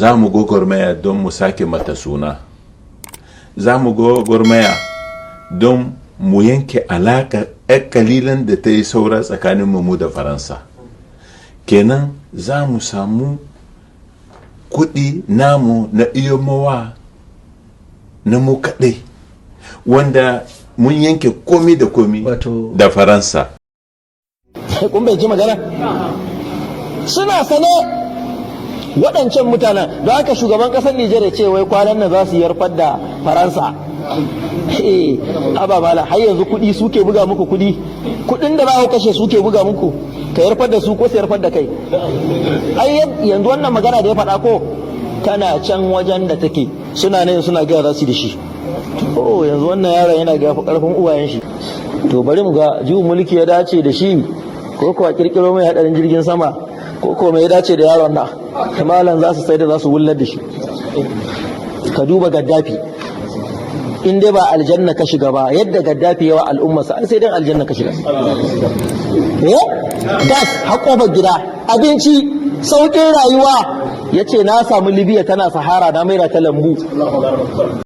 Za mu gwagwarmaya don mu sake mata suna. Za mu gwagwarmaya don mu yanke alaka 'yan kalilan da ta yi saura tsakanin mu da Faransa. Kenan za mu samu kuɗi namu na UEMOA, na mu kaɗai, wanda mun yanke komi da komi da Faransa. Kun bai ji magana? Suna sane waɗancan mutanen. Don haka shugaban ƙasar Nijar ya ce wai kwanan nan za su yarfar da Faransa. Eh, ababala, har yanzu kuɗi suke buga muku kuɗi. Kuɗin da za ku kashe suke buga muku. Ka yarfar da su ko su yarfar da kai? Ai yanzu wannan magana da ya faɗa ko tana can wajen da take, suna nan suna gaya za su da shi. To yanzu wannan yaron yana ga karfin uwayen shi. To bari mu ga juyin mulki ya dace da shi, ko kuwa kirkiro mai hadarin jirgin sama, ko ko mai ya dace da yaron nan. Malam, za su sai da za su wullar da shi. Ka duba Gaddafi. In dai ba aljanna ka shiga ba, yadda Gaddafi yawa al'ummarsa, an sai dan aljanna ka shiga. Eh, gas har kofar gida, abinci, sauƙin rayuwa. Ya ce na samu Libya tana sahara, na maida ta lambu.